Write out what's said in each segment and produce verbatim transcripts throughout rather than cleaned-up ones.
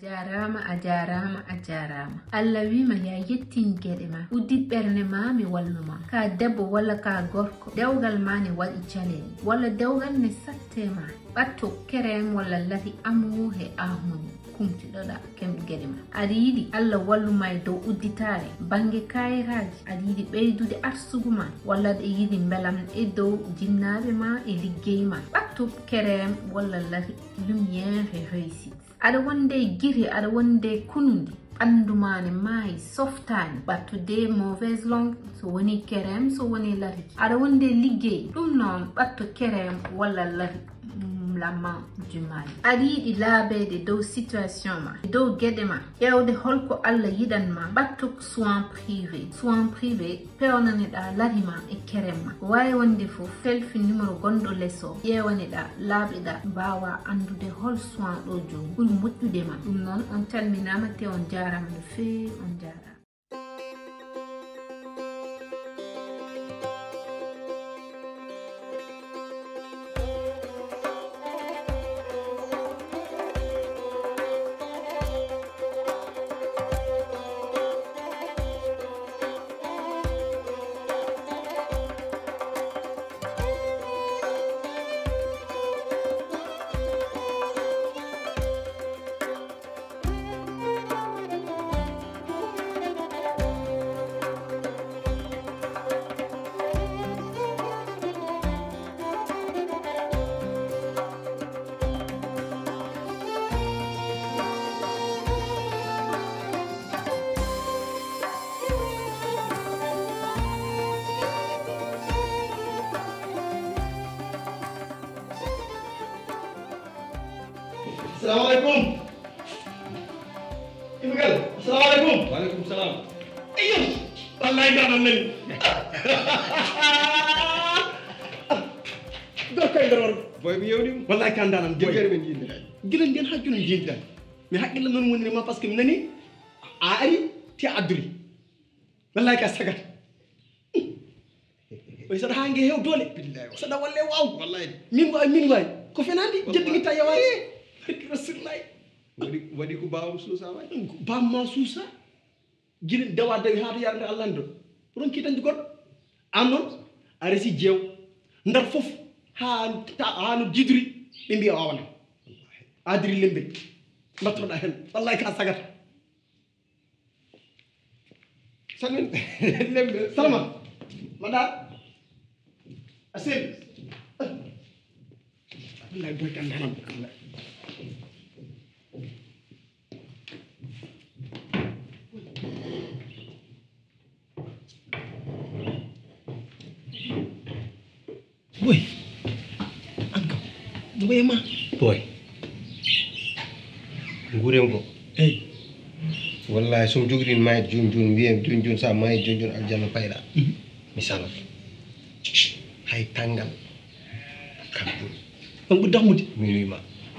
Jaaraama, a jaaraama, a jaaraama. Allah wiima ya yettin geɗe ma. Uddit ɓernde ma, mi wallu ma. Ka debbo walla ka gorko, dewgal ma ne waɗi caɗeele. Walla dewgal ne satte ma. Ɓatto kerem walla lati amu he ahmoni. Kumtiɗoɗa kem geɗe ma. Aɗa yiɗi Allah wallu ma e dow udditaare bannge kayitaaji. Aɗa yiɗi ɓeydude arsugu ma. Walla aɗa yiɗi mbelam e dow jinnaaɓe ma e liggey ma. Ɓatto kerem walla lati lumière e réussite. Aɗa wonde giri, aɗa wonde kunundi, ɓanndu ma ne maayi, softaani, ɓatto de mauvaise langue, so woni kerem, so woni lariki. Aɗa wonde liggey, ɗum noon ɓatto kerem walla lari, mm, la main du mal. Aɗa yiɗi laabeede dow situation ma, dow geɗe ma, ƴeewde holko Allah yiɗan ma, ɓatto soin privé. Soin privé, peewnane-ɗaa lari ma e kerem ma. Waawi wonde fof, selfi numéro gonɗo les o, ƴeewani-ɗaa, laaɓi-ɗaa, mbaawaa anndude hol soin ɗo jooni ɓuri moƴƴude ma. Ɗum noon, on calminaama te on njaaraama no feewi, on njaaraama. Assalamu alaikum. Ibugal, assalamu alaikum. Wa alaikum salam. Ayyo, wallahi da nan ne. Gorko e nder worgo. Boy, mi yewni mo. Wallahi ka ndaanam, boy. Jejjere men yinde. Gila nden ha joni jejjere. Mi haqqille non woniri ma parce que mi nani a ari te adduri. Wallahi ka sagat. Oy saɗa ha nge hew doole. Billahi. Saɗa walle waw. Wallahi. Min wawi, min wawi. Ko fenandi, jeddi ngitta yawa. Barki Rasulullahi. Wadi, wadi ko bawam suusa wawi. Bam ma suusa. Jilin dawa dawi ha to yarande Allah ndo. Ronki tan goɗɗo. An non a resi jeew. Ndar fof ha ta, ha no jidri. Ɓe mbiya wawana. Adiri lembe. Mbattoɗa hen. Wallahi ka sagata. Salmin. Lembe. Salma. Mada. Asil. Wallahi boy kan dalam. Boy, an kam, no wayma? Boy, nguren go. Eyi. Wallahi, so mi jogiɗin mayde joni joni, wiyam joni joni, sa mayi joni joni, aljanna payɗa. Mhm. Mi salat. Hay tanngal. Kam ɗum. On ɓuri dammude. Mi wima.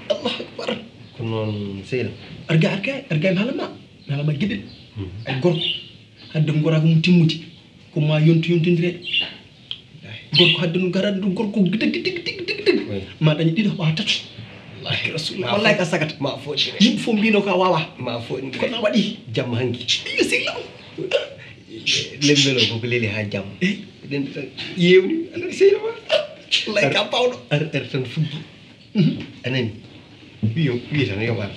Allahu akbar. Ko noon seyla. Arga, arga, arga, mi haalama. Mi haalama giɗel. Mhm. Ay gorko. Hadde ngorako mum timmude. Ko ma yontu yontondire. Gorko hadde ɗum gara ɗum gorko gida gida gida gida gida. Oui. Ma dañi ɗiɗo ma tato. Wallahi rasulullah. Ma wallahi fo-, ka sagata. Ma foɗɗire. Yimɓe fof mbino ka wawa. Ma foɗɗire. Kono a waɗi. Jamma hanki. Iyo seyla. Lembelo ko ko leli ha jamma. Eh? Eɗen yewni anan seyla ma. Wallahi ka pawɗo. Ar, ar tan fuddu. Mhm. Anani. Wiyo, wiyo tan yo war.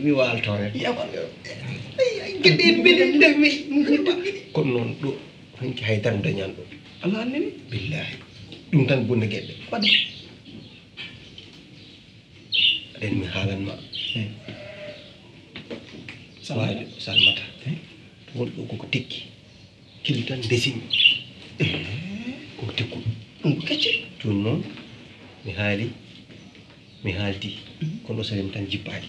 Wi wal tawre. Yawa. Ay, ay, gede en beli nde mi. Kono noon ɗo. Hanki haydara dañan ɗo. Allah annani? Billahi. Ɗum tan bonna geɗe. Waɗi. Aɗen mi haalan ma. Hmm. Salmata. Waajo, salmata. Hmm. Won ɗo koko tekki. Kili tan desini. Eh. Koko tekku. Ɗum ko kecce. Jooni noon, mi haali. Mi haaldi, kono o saliima tan jippaali.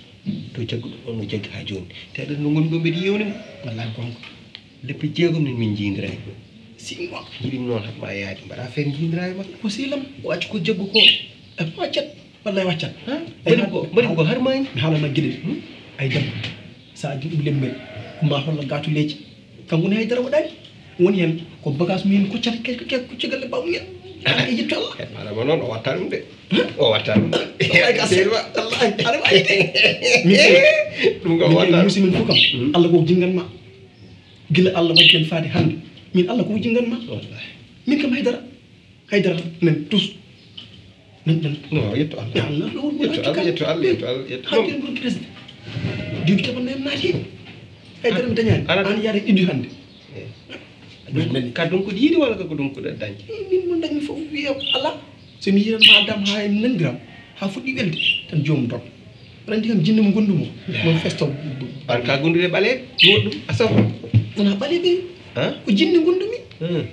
To jagguɗo on no jaggi haa jooni. Te aɗa anndi no ngonmi ɗo mbeɗa yewni mo. Wallahi gonga. Leppi jeegom nin min njiidiraani. Six mois. Njiɗmi noon haɗ ma yaade. Mbaɗa feere njiidira e makko. Ko sehil am. O acci ko jaggu ko. E waccat. Wallahi waccat. Ha? Mbaɗi ko, mbaɗi ko har maani. Mi haalan ma giɗel. Hmm? Ay debbo. Sa a jiɗi ɗum lemmel. Kumba hollo gaatu leeji. Kanko ne haydara waɗaani. Woni heen ko bagage mum en kuccata ke, ke, kucci galle baabu en. Aɗa yetto Allah. Heɗ maɗama noon o watta ɗum de. O watta ɗum de. Wallahi ka sel wallahi aɗa wawi de. Min ɗum kam watta. Musi min fof kam Allah ko jingan ma. Gila Allah waddi en faade hannde min Allah ko jingan ma. Min kam haydara haydara men tous. Min ɗen. Non yetto Allah. Yetto Allah yetto Allah yetto Allah yetto. Hannde en ɗum président. Duuɓi capanɗe en naati. Haydara mi dañani an yaade ɗiɗi hannde. Ka donc ko yiɗi walla ko donc dañde? Min mo dañmi fof wiya ala. So mi yiran ma dam ha nanngiram ha fuɗɗi welde tan joomum dom. Aɗa anndi kam jinne mo gondu mo mo festo. An ka gondude ɓaleeɓe woɗɗum a safa. Wona ɓaleeɓe. Ko jinne gondumi.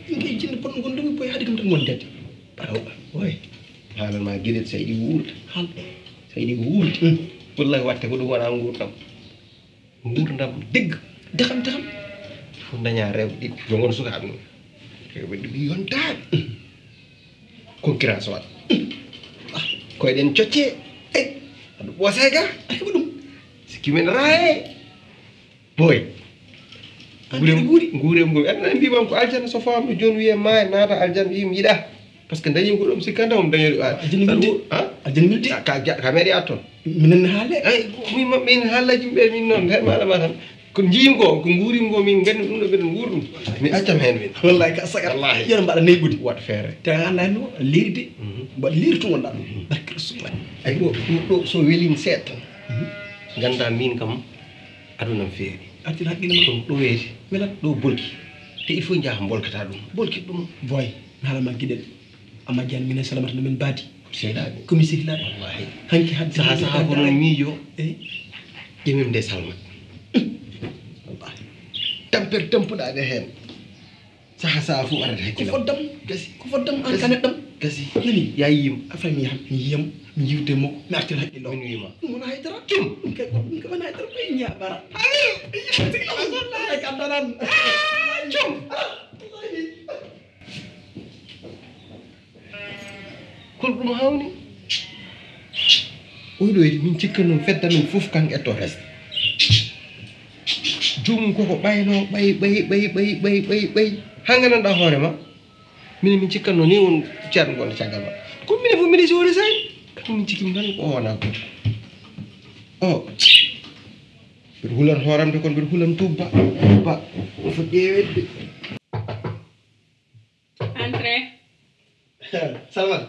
Min kay jinne bonno gondumi boy haade kam tan wondede. Oy. Haalan ma gueɗel sa yiɗi wuurda. Haal. Sa yiɗi wuurda. Wallahi watte ko ɗum wona nguurdam. Nguurdam degga. Deham deham. Fof daña rewɓe ɗiɗi yo ngon sukaaɓe mum. Rewɓe ɗiɗi yontaɓe. Concurrence waɗa. Koyɗen cocce. Ey aɗa ɓoosa ga a heɓa ɗum. Sikki men raye. Boy. Nguurem nguurem ngum aɗa mbimam ko aljanna so fawam ɗo joni wiye ma naata aljanna wiya mi yiɗa. Par ce que dañi ko ɗum sikkanta mo dañi. Aljana milde. Aljana milde. Ka meɗe at toon. Minen ne haale. Ay min maɓɓe en haalaji ɓe min noon he maɗa ma tan. Ko jiyim ko ko nguurim ko min gandi ɗum ɗo mbeɗen nguur ɗum. Mi accam hen min. Wallahi ka sagar. Wallahi yero mbaɗa neyɓude. Wat feere. Te a anda hen o leeri de. Mbaɗa leeri to gonɗa ɗum. Barke rasulullah. Ay ɗo ɗo so welin seeɗa tan. Ganda min kam aduna feeri. Artir haqqille ma. Ɗum ɗo weeti. Welat. Ɗo bolki. Te il faut jaha bolkata ɗum. Bolki ɗum. Boy mi haala ma giɗel. Amma jan minen salamata no min baadi. Seyɗaɓe. Komi sehilaaɓe. Wallahi. Hanki hadde saha saha ko noon miijo. Eyi. Ƴemim nde salma. Wallahi. Tampere tampuɗaɓe heen. Saha saha fof arata ko hakkillo. Foddam gasi. Ko foddam an ka neɗɗam. Gasi. Nani? Ya yiyim. A fay mi yahan mi yiyam mi yiwde makko mi artira hakkillo. Min wima. Ɗum wona haydara. Cum. Ɗum kay ɗum kay wona haydara ɓay ñaɓara. Amin. Ay ka daran. Cum. Hol ɗum hawni? Oy ɗo min cikka noon fedda min fof kan etto resde. Joomum koko ɓayno ɓay ɓay ɓay ɓay ɓay ɓay ɓay. Ha gandanɗa hoore ma. Min min cikkanno ni won ceerno gonɗo caggal ma. Ko minen fof minen sori sani. Kam min cikkimi tan ko o wona ko o. Mbiɗa hulan hooramde kono mbiɗa hulan tubba tubba. O foti ƴeewedde. Entrez. Salman.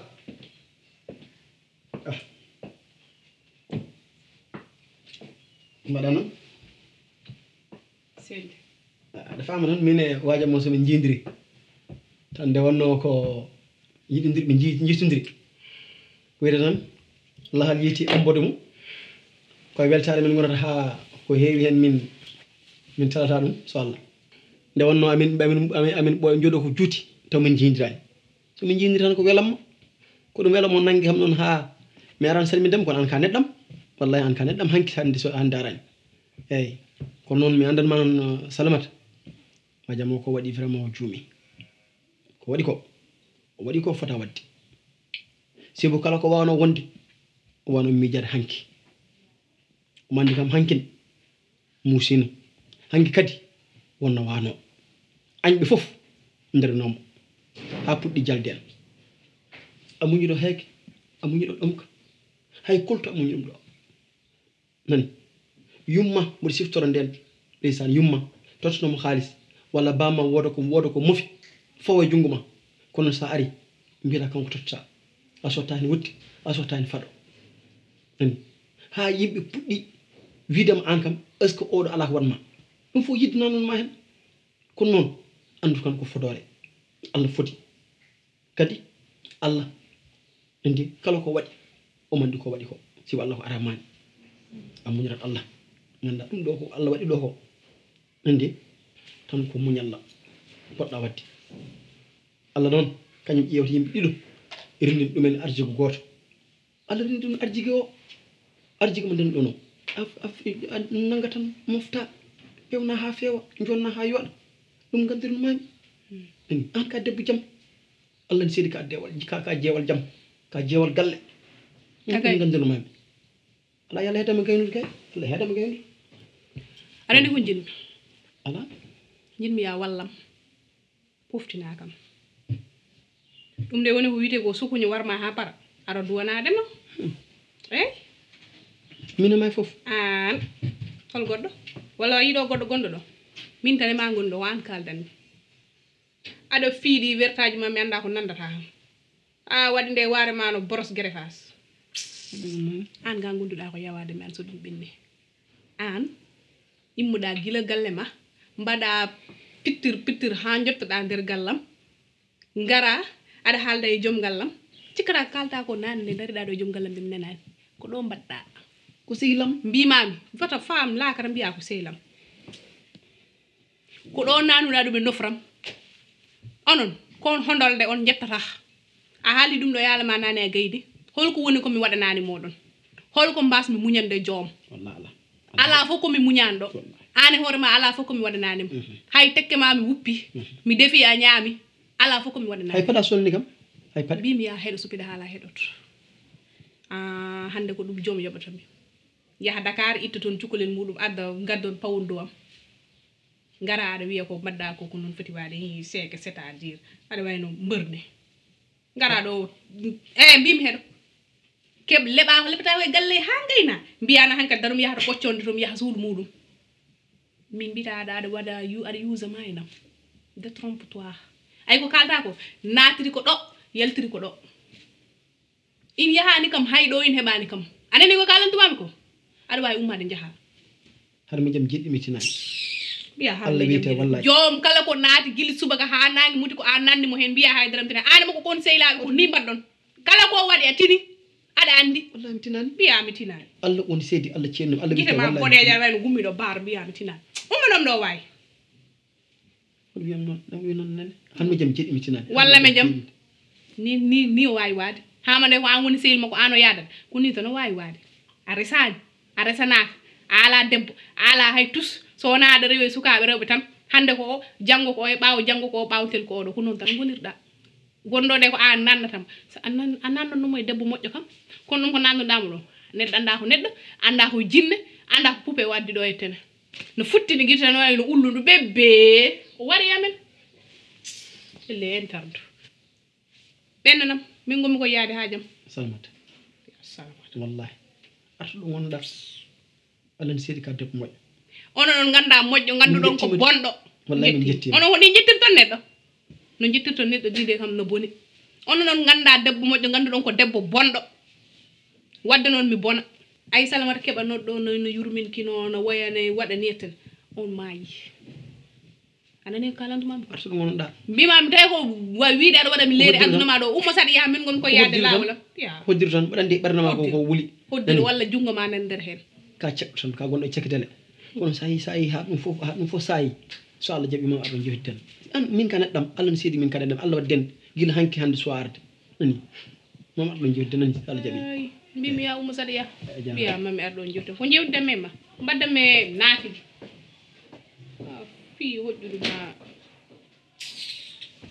Mbaɗa noon. Seydi. Aɗa faama noon min e waaja mo somin njiidiri tan nde wonnoo ko yiɗondirɓe njiitondiri wiyata tan lahal yiiti ambodo mum. Koye weltaare min ngonata haa ko heewi heen min min talata ɗum so allah. Nde wonnoo amin amin amin ɓooya njooɗo ko juuti taw min njiidiraani. So min njiidiri tan ko welamma. Ko ɗum welamma nanngi kam noon haa mi araan salmindema kono aan ka neɗɗam. Wallahi aan ka neɗɗam hanki hannde so aan ndaaraani. Eeyi. Kono noon mi anndan ma noon salamata. Majamo ko waɗi vraiment o juumi. Ko waɗi ko o waɗi ko fota waɗde. Sibu kala ko wano wonde o wano miijade hanki. Omo anndi kam hankin muusino. Hanki kadi wonno wano. Añɓe fof nderenoomo haa puɗɗi jalde en. A muñiɗo heege a muñiɗo ɗomka. Hay kolto a muñi ɗum ɗo. Nani? Yumma mboɗo siftora nden. Ndeysaan yumma tottonomo haalis walla bamma wooda ko wooda ko mofi fawa e junngo ma. Kono sa ari mbiyata kanko tottata. A sottani wutti a sottani faɗo. Nani? Ha yimɓe puɗɗi wiidema an kam est ce que oɗo ala ko wanma? Ɗum fof yidde nanun ma hen. Kono noon anndu tan ko fodoore. Allah foti. Kadi allah andi kala ko waɗi omo andi ko waɗi ko. Siwa allah ko aramani. A muñirat allah. Ganda ɗum ɗo ko allah waɗi ɗo ko andi tan ko muñalla poɗɗa wadde. Allah noon kañum ƴeewta yimɓe ɗiɗo rindin ɗumen arjigo gooto. Allah rindi ɗum arjigi o. Arjigi mo nden ɗono. Nanga tan mofta pewna ha feewa jonna ha yoɗa. Ɗum gandirno mami. An ka debbo jam. Allah ne seedi ka dewal ka ka jeewal jam ka jeewal galle. Ɗum gandirno mami. Ala yalla hedama gaynude kay. Allah hedama gaynude. Aɗa andi ko jinmi? Ala. Jinmi ya wallam. Poftina kam. Ɗum de woni ko wiyetee ko sukuño warma haa para. Aɗa duwanaade ma. Eey? Mino may fof. Aan. Hol goɗɗo? Walla a yiɗo goɗɗo gonɗo ɗo? Min tan e ma ngoni ɗo, ko aan kaaldanmi. Aɗa fiiɗi wertaaji ma, mi anndaa ko nanndata kam. A waɗi nde waare ma no boros greffage. Aan ga ngonduɗa ko yawaade mi aan so ɗum ɓenni. Aan immoɗa gila galle ma, mbaɗa pittir pittir haa njottoɗa nder gallam. Ngara aɗa haalda e joom ngallam. Cikkata ko kaalta ko naane nde ndariɗa ɗo e joom ngallam ɓe mi nanaani. Ko ɗo mbaɗɗa. Ko sehil am. Mbimami wota faam laakara mbiya ko sehil am. Ko ɗo nanuɗa ɗum e nofram. Onon ko on hondolde on jettata. A haali ɗum ɗo yaalama naane e gaydi. Holko woni ko mi waɗanani moɗon? Holko mbasmi muñande joom? Wallahi ala. Ala fof komi muñani ɗo. An e hoore ma ala fof komi waɗananima. Hay tekke ma mi wuppi, mi defi a ñaami. Ala fof komi waɗananima. Hay paɗa solni kam. Hay paɗa. Mbimi ya heɗo so piɗa haala heɗoto. Ah, hande ko ɗum joom yoɓata mi. Yaha Dakar itta toon cukalel muɗum adda gaddon pawundu am. Ngara aɗa wiya ko mbaɗɗa ko ko noon foti waade hi seeke c'est-à-dire aɗa wayno mbërde. Ngara ɗo e mbimi heɗo. Keɓ leɓa ko leɓata ko e galle ha gayna. Mbiyana hankadi darum yahata ɓocconde tum yaha suudu muɗum. Min mbita aɗa aɗa waɗa yu aɗa usa ma e nam. Détrompe-toi. Ay ko kalta ko natiri ko ɗo yaltiri ko ɗo. In yahani kam hay ɗo in heɓani kam. A nani ko kalantumami ko? Aɗa wawi ummade jaha. Har mi jam jiɗɗi mi tinani. Mbiya har Allah wiyete wallahi. Joom kala ko naati gili subaka ha nangi muti ko an nanni mo hen mbiya haydara mi tinani. An mo ko kon sehilaaɓe ko ni mbaɗɗon. Kala ko waɗi a tini aɗa andi. Wallahi mi tinani. Mbiya mi tinani. Allah woni seedi Allah ceenno Allah wiyete wallahi. Gite ma boɗeje aɗa wayno gummiɗo baaro mbiya mi tinani. Umma ɗom ɗo wawi. Wiyam noon ɗam wi noon nene. Hanmi jam jeɗɗi mi tinani. Walla mi jam. Ni ni ni o wawi waade. Hama nde ko an woni sehil makko an o yadata. Ko ni tan o wawi waade. A resani. A resanaka. A ala debbo. A ala hay tus. So wona aɗa rewi e sukaɓe rewɓe tan. Hande ko o, janngo ko o, e ɓawo janngo ko o, ɓawo tel ko oɗo. Ko noon tan gonirɗa. Gonɗo de ko an nannatam. So a nan a nannonomo e debbo moƴƴo kam. Kono ɗum ko nannuɗamo ɗo. Neɗɗo anda ko neɗɗo. Anda ko jinne. Anda ko pupe waddi ɗo e tene. No futtini gite no wayno ulludu bebbe. O wari amen. Elle entardu. Ɓennanam min gommi ko yaade ha jam. Salmata. Salmata. Wallahi. Artu ɗo gonɗa. Alani seedi ka debbo moƴƴo. Onon on ganda moƴƴo ganduɗon ko bonɗo. Wallahi min jetti. Onon ko ɗin jettirton neɗɗo. No jettirton neɗɗo ɗiɗe kam no boni. Onon on ganda debbo moƴƴo ganduɗon ko debbo bonɗo. Wadde noon mi bona. Ay Salamata keɓa noɗɗo no no yurminkino no woyane waɗa ni etten. On maayi. A nani ko kalantuma mi? Arsuɗo gonɗa. Mbima mi tawi ko wa wiide aɗa waɗa mi leere adduna ma ɗo umma saɗa yaha min gonmi koye yaade lawol am. Ya. Hoddiro tan mbaɗa nde ɓernde ma ko ko wuli. Hoddiro walla junngo ma nan nder heen. Ka ceɗɗo tan ka gonɗo e cakitale. Kono sa yi sa yi ha ɗum fof ha ɗum fof sa yi. So Allah jaɓi ma aɗon jehdi tan. An min ka neɗɗam Allah no seedi min ka neɗɗam Allah wadden gila hanki hande soirde. Nani. Mama ɗo jodde nan Allah jaɓi. Ay, mbimi ya umma saɗa ya. Mbiya mami ar ɗon jodde ko jewdida men ma. Mbadda me naatigi. Ah, fi hoƴƴude ma.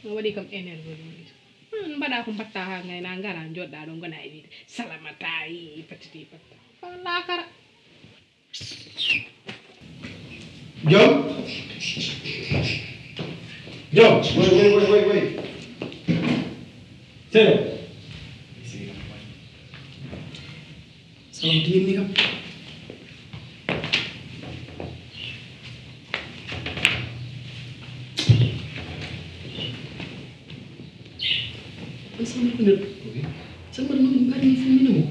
Ma waɗi kam énervé ɗum. Hmm, mbaɗa ko mbatta ha ngayna ngara joɗɗa ɗo gona e wiide salamata yi patiti patta. Fa lakara. Jom. Jom. Woy woy woy woy woy. Sero. Salam tiyinni kam. An Salmata ko neɗɗo. Salmata noon mbaɗi mi fummina mo.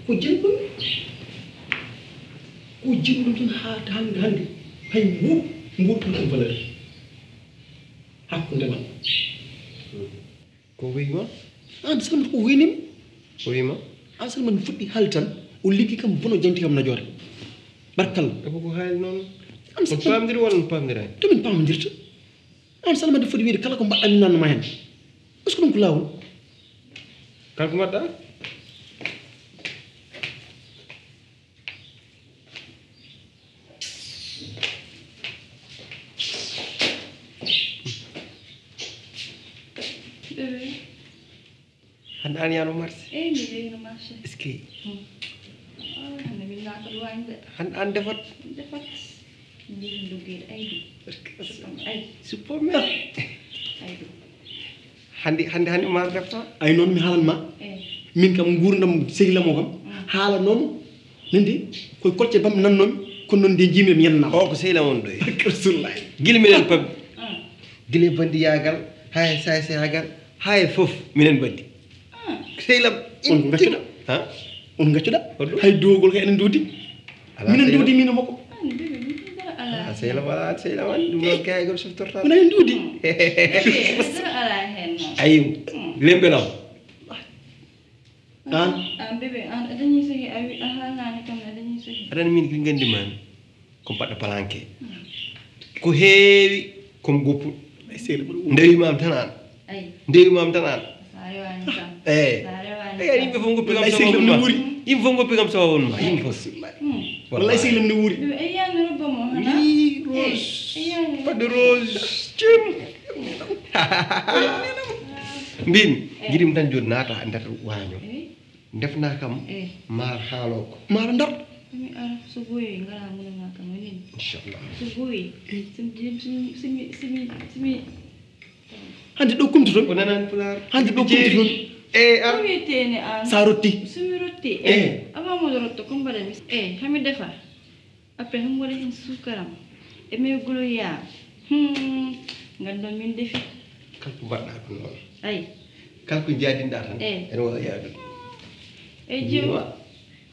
Ko jin ɗum. Ko jin ɗum tan haa hannde hannde. Hay mbuuɗ mbuuɗ ɗum ɗum valeur. Hakkunde man. Ko wiima? An Salmata ko wiinima. Ko wiima? An Salmata mi fuɗɗi haalde tan o liggi kam bono jaŋti kam najoore. Barkalla. Ebo ko haali noon. An Salmata. On pamdiri walla on pamdiraani? To min pamdirta. On Salimata foti wiide kala ko mbaɗɗanmi nannduma heen. Est-ce que ɗum ko laawol? Kala ko mbaɗɗa? Bébé. Hannde aan yano marché? Eey, mi yeyno marché. Est-ce que? Hannde min naata ɗo añde. Hannde aan defat? Defat. Min njehi nduggeede aydu. Suppam aydu. Suppam aydu. Aydu. Hannde, hannde, hannde, Umar Garta. Ay noon mi haalan ma. Eh. Min kam nguurndam sehil am o kam. Haala noon. Nandi. Koye kolce bam nan noon. Kono noon nde jiimi mi yenna. O ko sehil am on ɗo. Barke Rasulullah. Gila minen pam. Ah. Gila bandiyaagal, hay saysayaagal, hay fof minen mbaddi. Ah. Sehil am. On ko ngaccuɗa. Ha? On ngaccuɗa. Hoɗum? Hay duwogol ko enen duudi. Alaa Minen sehil am. Duudi min e makko. An bébé min dara ala Ah, hen. Sehil am alaa, Sehil am an ɗum noon kayagol softorta. Wona hen duudi. Bébé min dara ala hen noon. Ayi, lembe law. An. An bébé an a dañi sohi a wi a haalnaani kam a dañi sohi. Aɗa anndi min ki nganndi ma ko mbaɗɗo palanke. Ko heewi ko mi goppu. Ay sehil am. Ndewi mam tan an. Ay Ndewi mam tan an. sa rewani kam. Eh. Sa rewani Eh, yimɓe fof ngoppi kam Wallahi sawa sehil am won no ma. wuuri. Yimɓe fof ngoppi kam sawa won ma. Yimɓe fof. Hmm. Wallahi sehil am no wuuri. Bébé a yiyani robba mo hana. Ii Eh, Rose. a yiyani Fadde Rose. Cem. Mbimi, njiɗimi tan joni naata nder waaño. Eh, Ndefna kam eh. maar haaloo ko. Maaro ndar. Mi ara so boyi ngara ngunana kam o nini. Inchallah. So boyi. Simi simi simi simi. Hannde ɗo kumti toon. O nanani pulaar. Hannde ɗo kumti toon. E ar. Ko wiyeteni an? Sa rotti. Sumi rotti. Eh. E avant mo rotto ko mbaɗa mi. E hami defa. Après hami waɗa hen sukaram. E mi goloya. Hmm. Ngandon min defi. Kala ko mbaɗɗa ko noon. Ay. Kala ko jaadinɗa tan. Eh. Ene wawa yaadude. E jom.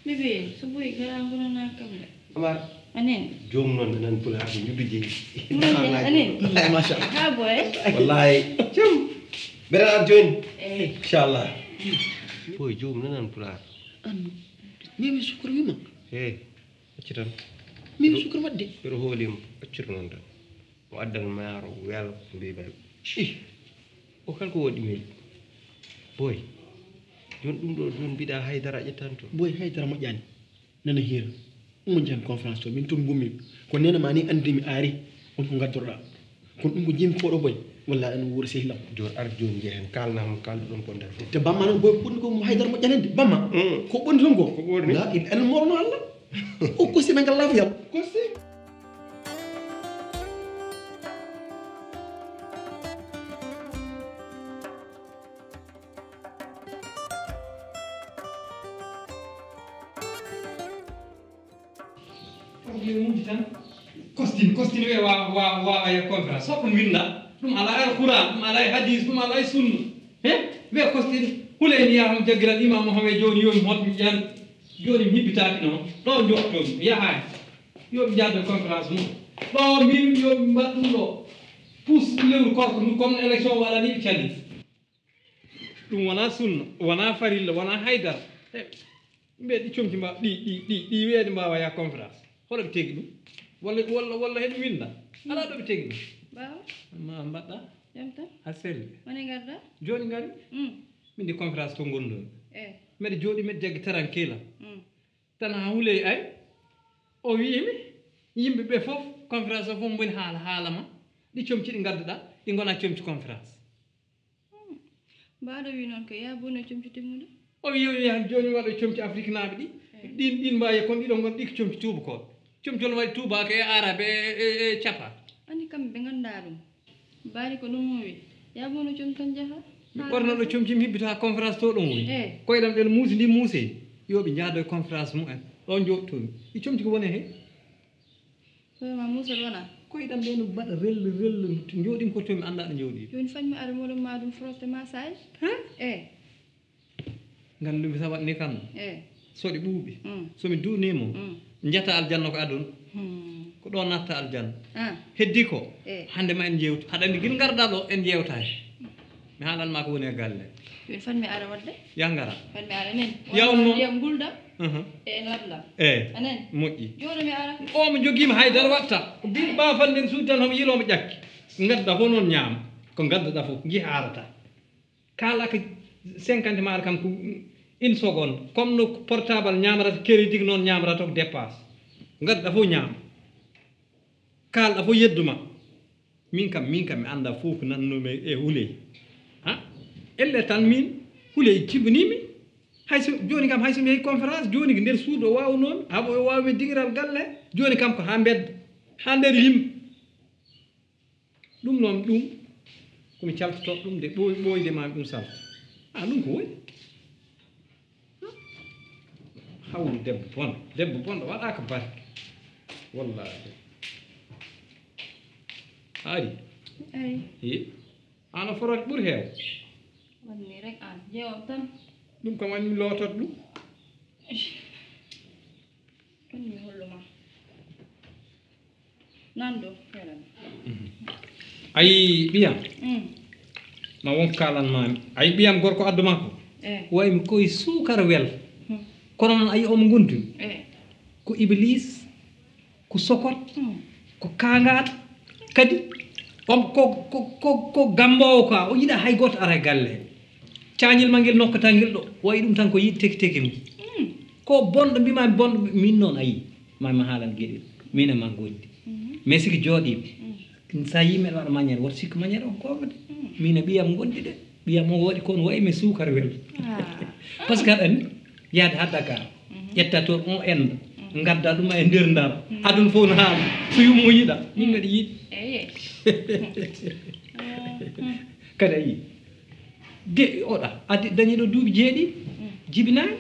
Bébé so boyi gara ngunana kam de. Amar. Anen. Joom noon nanan pulaar ko ñuddu jeyi. Anen. Ay machallah. Ha boy. Wallahi. Cem. Mbeɗa ar jooni. Eh. Inchallah. Boy joom nanan pulaar. An. Mimi sukkur wima. He. Acci tan. Mimi sukkur wadde. Mbeɗa hoolima. Accir noon tan. O addan maaro wel mbiɓel. Ih. O kala ko waɗi mel. Boy. Joni ɗum ɗo joni mbiɗa haydara ƴettan to. Boy haydara moƴƴani. Nana hiira. Ummo jehen conférence to min toon ngummi. Ko nena ma ni andi mi aari. On ko gaddorɗa. Kono ɗum ko jimi koɗo boy. Walla aɗa wuura sehilam. Joni ar joni jehen kalnam kalduɗon ko nder fof. Te bamma noon boy ɓurni ko haydara moƴƴanande. Bamma. Mm. Ko ɓurni toon ko. Ko ɓurni? La il el morno Allah. O kosi nangal lafiyam. Kosi. Ko mbiɗo mujji tan. Kostin kostin wiya wawa wawa wawa e conférence sokko winda. Ɗum ala e alquran, ɗum ala e hadis, ɗum ala e sunna. He? Wiya kostin. Huleyni yaham jaggiral imam Mohamed joni yomi hot mi ƴan. Joni mi hibbitaki noon. Ɗo jottomi yahaani. Yoɓe jaddo conférence mum. Ɗo min yoɓe mbaɗ ɗum ɗo. Pus lewru korko ɗum comme élection waɗani ɓe cali. Ɗum wona sunna, wona farilla, wona haydara. Mbiya ɗi comci mba ɗi ɗi ɗi ɗi weeɗe mbawa ya conférence. Hoɗo ɓe tegi ɗum? Walla walla walla heɗe winda. Ala ɗo ɓe tegi ɗum. Bawa. Ma mbaɗɗa. Jam tan. A selli. Mane garda. Joni ngari. Mm. Min ndi conférence to gonɗon. Eh. Mbeɗa jooɗi mbeɗa jaggi tarankila. Mm. Tan ha huley ay. O wiimi yimɓe ɓe fof conférence o fof mboni haala haala ma. Ɗi comci ɗi gadduɗa ɗi gona comci conférence. Mbaɗo wi noon ko ya boni comci timmude. O wi yo yahan joni waɗo comci afrique naaɓe ɗi. Ɗin ɗin mbawi kon ɗiɗo gon ɗi ko comci tuubakooɓe. Comci hol waɗi tuubaka e arabe e e capa. Ani kamɓe ɓe ngannda ɗum. Mbaɗi ko ɗum o wi. Ya boni comci tan jaha. Mi ɓorno ɗo comci mi hibbita conférence to ɗum woni. Eh. Koyɗam ɗen muusi ndi muuse. Yo ɓe njaado e conférence mumen. Ɗo jooɗtomi. Ɗi comci ko woni he. Koyma muusal wona. Koyɗam ɗen mbaɗa relle relle. Jooɗim ko tomi annda ɗo jooɗi. Joni fanmi ara moɗon ma ɗum froste ma say. He? Eh. Nganndu mi sawat ni kam. Eh. Soɗi ɓuuɓi. Mm. Somi duunimo. Mm. Njata aljanna ko adun. Hmm. Ko ɗo natta aljanna. Ah. Heddi ko. Eh. Hande ma en jewtu haɗa mi gil garda ɗo en jewta he. Mi haalan ma ko woni e galle. Joni fanmi ara wadde. Ya ngara. Fanmi ara nen. Ya wonno. Ndiyam gulda. Mhm. E en wadla. Eh. Anen. Moƴƴi. Joɗo mi ara. O mo jogima haydara watta. Bi ba fanden suudan homo yilo mo ƴakki. Ngadda ko non ñaama. Ko ngadduɗa fof gi harata. Kala ko cinquante mara kam ko une seconde comme no portable ñamrata crédit noon ñamrata ko dépasse. Ngadduɗa fof ñaama. Kalɗa fof yedduma. Min kam min kam mi annda fof ko nannumi e huley. Ha? Elle tan min huley jibinimi. Hayso joni kam hayso mi yehi conférence joni ko nder suudu o wawnomi haɓo o wawmi digiral galle. Joni kam ko ha mbedda ha nder yimɓe. Ɗum noon ɗum Ko mi caltoto ɗum de, ɓooy ɓooyde ma ɗum salta. A ɗum ko woni? Hawru debbo bonɗo, debbo bonɗo waɗaaka barke. Wallahi. A ari? Eyi. An a foroto ɓuri heew. Wonni rek an jeewam tan. Ɗum kam anmi lootat ɗum. Ɗum mi hollo ma. Nan ɗo, feere ma. Ayi ɓiyam. Mm. Ma won kalan mami. Ayi ɓiyam gorko addu ma ko. Eh. Way mi koye suukara wel. Hmm. Kono noon ayi omo gondi. Eh. Ko iblis, ko sokot, hmm, ko kangaat. Kadi on ko, ko, ko, ko gamboowo ka, o yiɗa hay gooto ara e galle he. Cañel ma ngel nokkata ngel ɗo, wayi ɗum tan ko yiɗ teki teki mum. Mm. Ko bonɗo mbima bonɗo, min noon ayi. Ma mi haalan geɗel. Min e ma gondi. Mhm. Mais siki jooɗiɓe. Mm. Sa yi meɗa waɗa manière, woto sikku manière on goonga de. Mm. Min e ɓiyam gondi de. Ɓiyam o waɗi kon wayi mi suukar wel. Ah. Par ce que aɗa anndi, yaade ha Dakar, mhm, ƴetta toon on endo, mhm, ngadda ɗum e nder Ndar. Mhm. Aduna fof no haali. So yummo yiɗa, min mbeɗa yiɗi. Eyi. Mhm. Kadi a yii. De oɗa, addi dañi ɗo duuɓi jeeɗi, mhm, jibinaani.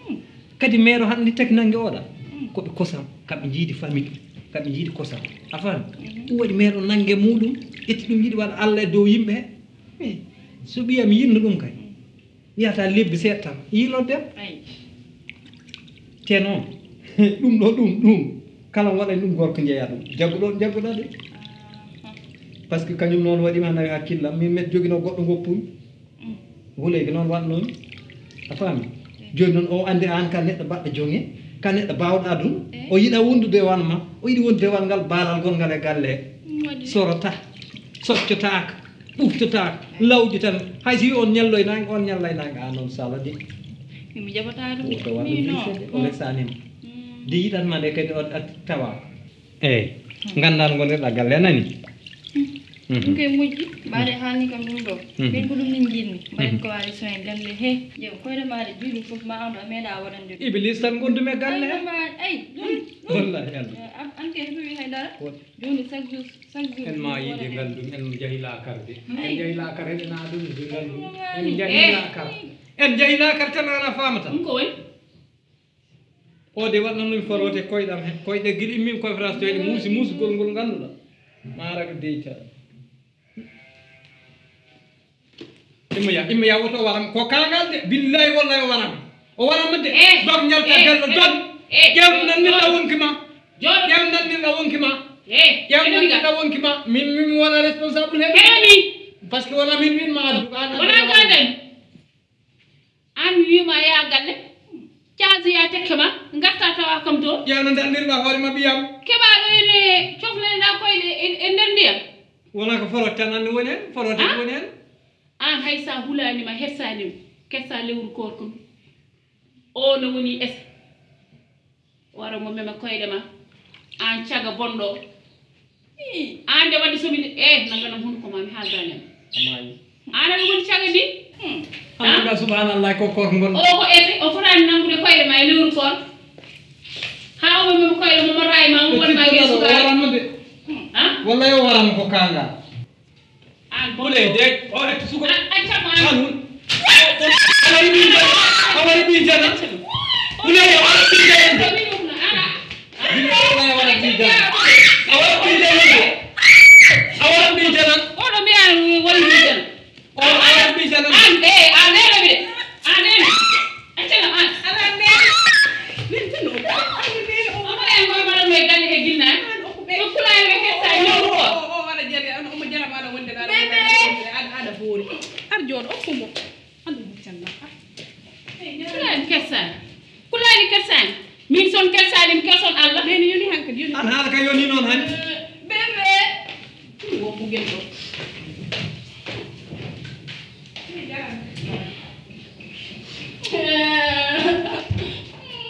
Hmm. Kadi meeɗo hannde taki nannge oɗa. Hmm. Ko ɓe kosam, kamɓe njiidi famille, kamɓe njiidi kosam. A faami? Mhm. Ɗum waɗi meeɗo nannge muɗum, ƴetti ɗum yiɗi waɗa Allah e dow yimɓe he. Eh, so ɓiyam yinno ɗum kay. Hmm. Yahata lebbi seeɗa tan, yiilo debbo. Ayi. Te noon, ɗum ɗo, ɗum, ɗum. Kala mo waɗani ɗum gorko njeeya ɗum. Jaggu ɗo, jaggu ɗo de. Ah. Par ce que kañum noon waɗi ma nawi hakkillam, min mbeɗa joginoo goɗɗo ngoppumi. Mm. Wuleyka noon waɗnoon. A faami? Eh. Jooni noon o anndi aan ka neɗɗo baɗɗo joŋe, ka neɗɗo baawɗo aduna. Eh. O yiɗa wondude e wano ma, o yiɗi wondude e wano ngal baalal ngal e galle he. Mm, waɗi. Sorata, soccotaaka, ɓuftotaaka, lawƴi tan. Hay si on ñalloy naange, on ñallay naange, aan noon sala de. Min mi jaɓataa ɗum. Woto waɗa min ɗum non. Seeɗa, o resaani ma. Mm. De yiɗat ma nde kadi o a tawa. Eey, nganndaa no ngonirɗaa galle, a nanii? Mhm. Ɗum koye moƴƴi, mbaɗe haalni kam ɗum ɗo. Mhm. Min ko ɗum min njiɗmi. Mbaɗen ko waali soin galle he. Ƴeew, koyɗe maaɗa juuɗe fof ma on ɗo meeɗa waɗande ɗum. Iblis tan gondumi e galle he. Ay, ma, ay, ɗum, ɗum. Wallahi Allah. Eh, an, an kay heɓi hay dara. Wot. Jooni chaque jour, chaque jour. En ma yiide ngandum, en njahi laakar de. Ay. En njahi laakar heɗen aduna de ngandum. En njahi laakar. En njahi laakar tan ana faamata. Ɗum ko woni? O de waɗnanmi forote koyɗam he. Koyɗe gila immin conférence to eɗe muusi muusugol ngol ngannduɗaa. Maara ko deyta. Imma ya, imma ya woto waram. Ko kangal de, billahi wallahi o waram. O waram de. Eh, dog njalta eh, bello eh, dog. Eh, ƴeew nan min la wonki ma. Jooɗo. Ƴeew nan min la wonki ma. Eh, ƴeew nan min la wonki ma. Min, min wona responsable he. Kene mi. Parce que wona min min ma addu. Wona kadan. An mi wiima yaa galle, caasiya tekke ma, ngarta tawa kam toon. Ƴeewno darnirɗaa hoore ma ɓiyam. Keɓaaɗo ene coflane ɗaa koyɗe e, e nder ndiyam. Wona ko forote tan anne woni heen, forote woni heen. Aan hay sa hulaani ma hersaani ma, kessa lewru koor kon. O no woni ese. Wara mo mema koyɗe ma. Aan caga bonɗo. Ii, aan de wadde somi, eh, nannganam hunuko ma, mi haaldaani am. Amaayi. Aan aɗa woni caga ndi? Hmm. Alhamdulillah, subhanallah, ko koor ngon. O ko ete, o fotaani nanngude koyɗe ma e lewru koor. Haa o mema koyɗe mo, mo raay ma, mo won ma e sukaaɓe. Waran mo de. Hmm. Ha? Wallahi o waran ko kaanga. An Buley de, o e suko. An, an camo an. An. A wari ɓii jana. A wari ɓii jana. Buley, a wari ɓii jana. Buley, a wari ɓii jana. A wari ɓii jana. A wari ɓii jana. Oɗo mbiya wari ɓii jana. O, a wari ɓii jana. An, eh, an, eh, an, eh. Accana an. Ala nene. Min tun o. Ala nene o. Omo en mo mbaɗa mo e galle he ginna. An o ko ɓe. Ko kulaye ɓe kessa e ñawru o. O, o, o waɗa jere an omo jara maɗa wonde ɗa. Bebe. Aɗa, aɗa boori. Ar jooɗo okku mo. An ɗum huccanna. Kulaye kessa. Kulaye kessa. Min son kessa, min kesson Allah. Nene yoni hankadi yoni. An haala ka yoni noon han. Bebe. Wo bugel ɗo.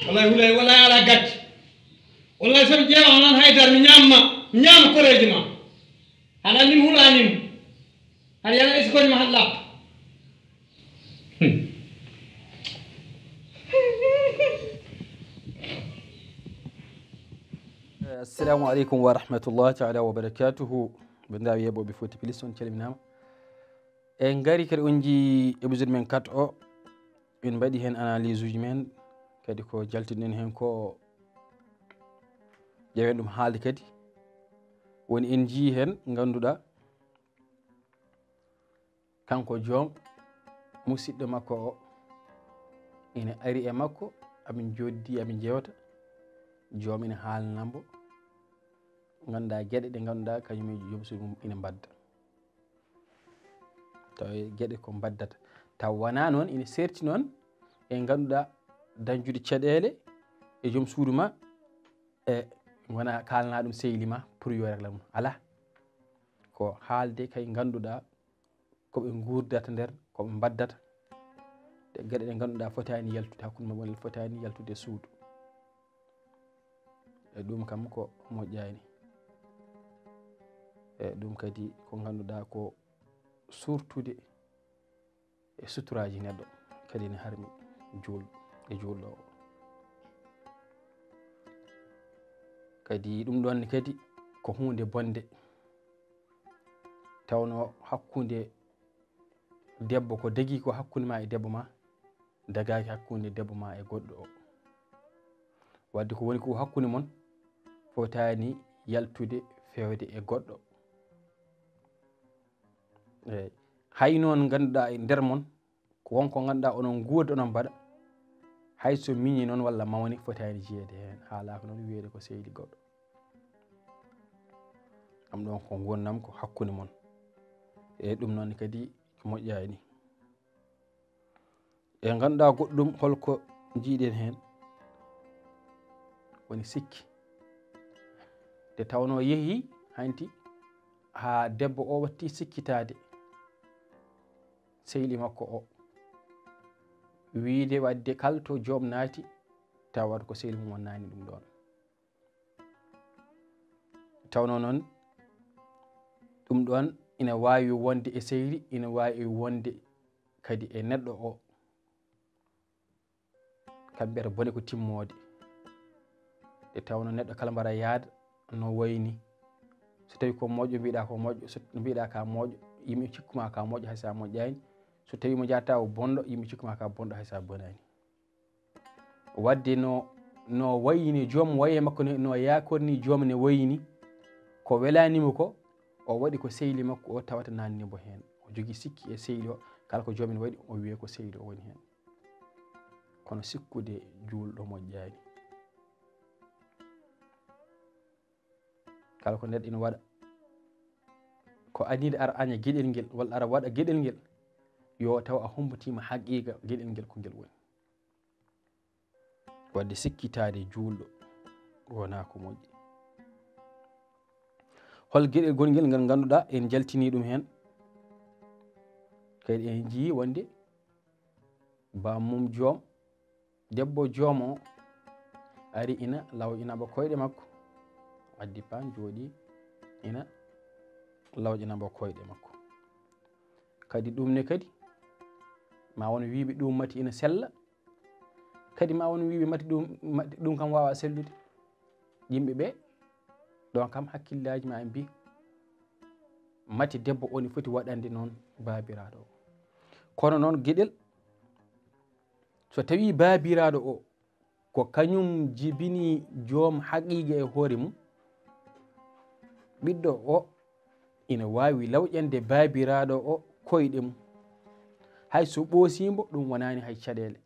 Wallahi, hulay, wallahi, ala gacce. Wallahi, so mi ƴeewa noon haydara, mi ñaama, mi ñaama koreeji ma. Haɗa anndi mi hulaani mo. Haɗa yana eskoni ma haɗa lappa. Hmm. Assalamu alaikum wa rahmatullahi ta'ala wa barakatuhu. Banndiraaɓe yeeɓooɓe Foti Plus, on calminaama. En ngari kadi, on njii épisode men quatre o, en mbaɗi heen analyse uji men, kadi ko jaltinɗen heen ko ƴeewen ɗum haalde kadi. Woni en njii heen ngannduɗaa, kanko joom musiɗɗo makko o ina ari e makko, amin njooddii, amin njewta. Joom ina haalna mbo, ngannduɗaa, geɗe ɗe ngannduɗaa kañum e joom suudu mum ina mbadda. Tawa geɗe ko mbaddata. Taw wonaa noon, ina seerti noon e ngannduɗaa dañjude caɗeele e joom suudu ma, e wona kaalna ɗum sehli ma pour yo régla mum. Alaa. Ko haalde kay ngannduɗaa ko ɓe nguurdata nder, ko ɓe mbaddata. Ɗe geɗe ɗe ngannduɗaa fotaani yaltude hakkunde maɓɓe, walla fotaani yaltude e suudu. E ɗum kam ko moƴƴaani. E ɗum kadi ko ngannduɗaa ko suurtude e suturaaji neɗɗo, kadi ne harmi juul-, e juulɗo o. Kadi ɗum ɗoon ne kadi ko huunde bonde. Tawno hakkunde debbo, ko dagii ko hakkunde ma e debbo ma, dagaaki hakkunde debbo ma e goɗɗo o. Wadde ko woni ko hakkunde mon fotaani yaltude feewde e goɗɗo. Eey. Hay noon ngannduɗaa e nder mon, ko won ko ngannduɗaa onon nguurda, onon mbaɗa, hay so miñi noon walla mawni, fotaani jeyeede heen. Haalaaka noon wiyeede ko sehli goɗɗo. Ɗum ɗoon ko nguurndam, ko hakkunde mon. E ɗum noon kadi moƴƴaani. E ngannduɗaa goɗɗum, holko njiiɗen heen? Woni sikki. Nde tawnoo yehii hanti haa debbo o watti sikkitaade sehli makko o, wiide wadde kala to joom naati, tawata ko sehli mum wonnaani ɗum ɗoon. Tawno noon, ɗum ɗoon ina waawi wonde e sehli, ina waawi wonde kadi e neɗɗo o. Kam mbiyata bone ko timmoode. Nde tawno neɗɗo kala mbaɗa yaada no wayi ni. So tawi ko moƴƴo, mbiɗa ko moƴƴo, so mbiɗa ka moƴƴo, yimɓe cikku ma ka moƴƴo, hay sa moƴƴaani. So tawi mo jaata o bonɗo, yimɓe cikku ma ka bonɗo, hay sa bonaani. Wadde no, no wayini joom waye makko ne, no yaakorni joom ne wayini, ko welani mo ko, o waɗi ko sehli makko o tawata nanni mo heen. O jogii sikki e sehli o, kala ko joom ne waɗi, o wiye ko sehli o woni heen. Kono sikkude juulɗo moƴƴaani. Kala ko neɗɗo ina waɗa, ko adiide ara aña geɗel ngel, walla ara waɗa geɗel ngel, yo taw a hombitiima haqiiqa geɗel ngel ko ngel woni. Wadde sikkitaade juulɗo wonaa ko moƴƴi. Hol geɗel gongel ngel ngannduɗaa en njaltinii ɗum heen? Kadi en njiyii wonde bammum joom, debbo joom o ari ina lawƴina mo koyɗe makko. Addi paan jooɗii ina lawƴina mo koyɗe makko. Kadi ɗum ne kadi, ma won wiiɓe ɗum mati ina sella, kadi ma won wiiɓe mati ɗum, mati ɗum kam waawa sellude. Yimɓe ɓe, ɗon kam hakkillaaji ma en mbi, mati debbo o ne foti waɗande noon baabiraaɗo o. Kono noon geɗel, so tawi baabiraaɗo o ko kañum jibini joom haqiiqa e hoore mum, ɓiɗɗo o ina waawi lawƴande baabiraaɗo o koyɗe mum. Hay so ɓoosii mbo, ɗum wonaani hay caɗeele.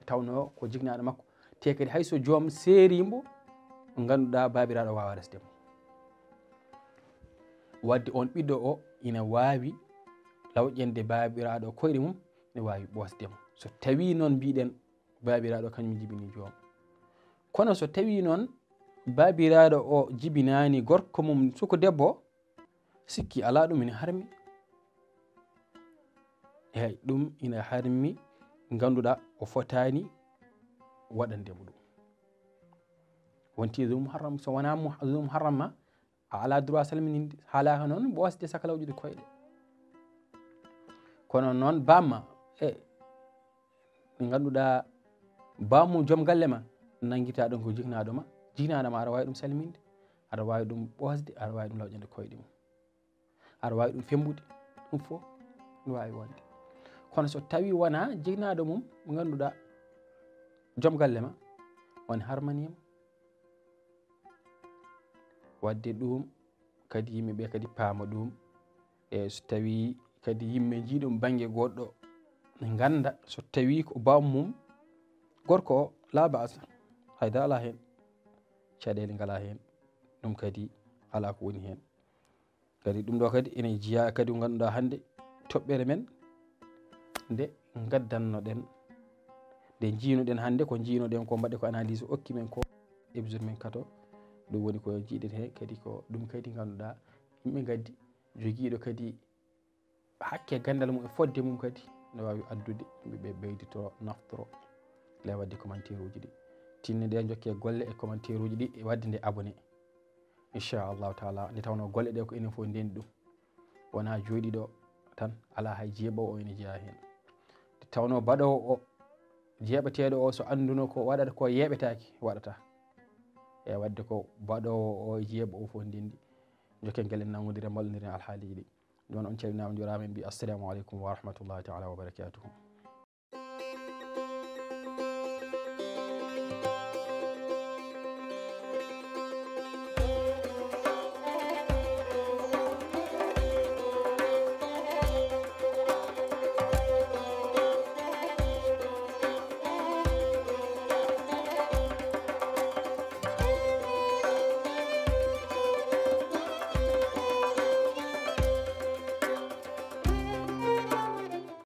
Tawnoo ko jiknaaɗo makko. Te kadi hay so joom seerii mbo, ngannduɗaa baabiraaɗo waawaa resde mo. Wadde oon ɓiɗɗo o ina waawi lawƴande baabiraaɗo koyɗe mum, ina waawi ɓoosde mo. So tawii noon mbiɗen baabiraaɗo kañum jibini joom. Kono so tawii noon baabiraaɗo o jibinaani gorko mum suko debbo, sikki alaa ɗum ina harmi. Eey, ɗum ina harmi, ngannduɗaa o fotaani waɗande mo ɗum. Wonti ɗum haram, so wonaa mu-, ɗum haram ma, a alaa droit salmininde, haalaaka noon ɓoosde saka lawƴude koyɗe. Kono noon bamma, e, ɗo ngannduɗaa bammu joom galle ma, nanngitaa ɗum ko jiknaaɗo ma, jiknaaɗo ma aɗa waawi ɗum salminde, aɗa waawi ɗum ɓoosde, aɗa waawi ɗum lawƴande koyɗe mum. aɗa waawi ɗum femmbude. Ɗum fof no waawi wonde. Kono so tawii wonaa jignaɗo mum mo ngannduɗaa joom galle ma woni harmaniima, wadde ɗum kadi yimɓe ɓe kadi paama ɗum. E so tawii kadi yimɓe njii ɗum bannge goɗɗo, ɓe ngannda so tawii ko bammum gorko o, laa ba'sa, hayda alaa heen, caɗeele ngalaa heen, ɗum kadi alaa ko woni heen. Kadi ɗum ɗo kadi ene jeyaa kadi ko ngannduɗaa hannde toɓɓere men nde ngaddannoɗen, nde njiinoɗen hannde, ko njiinoɗen ko, mbaɗe ko analyse okki men ko, épisode men kato. Ɗum woni ko jiiɗen heen kadi, ko ɗum kadi ngannduɗaa yimɓe ngaddi jogiiɗo kadi hakke ganndal mum e fodde mum kadi no waawi addude yimɓe ɓe ɓeyditoro, naftoro. Ley waɗde commentaire uji ɗi, tinno ɗe njokke golle e commentaire uji ɗi, e waɗde nde abonné. Inchallahu taala, nde tawnoo golle ɗe ko enen fof ndenndi ɗum. Wonaa jooɗiiɗo tan, alaa hay jeeɓoowo o ene jeyaa heen. Nde tawnoo baɗoowo o, jeeɓeteeɗo o, so annduno ko waɗata ko yeeɓetaaki, waɗata. E waɗde ko baɗoowo o e jeeɓo o fof ndenndi. Njokken gel en nanngondiren, mballondiren alhaaliiji ɗi. Ɗum noon, on calminaama, on njuuraama, en mbi assalamu aleykum wa rahmatullahi taala wa barakatuhu.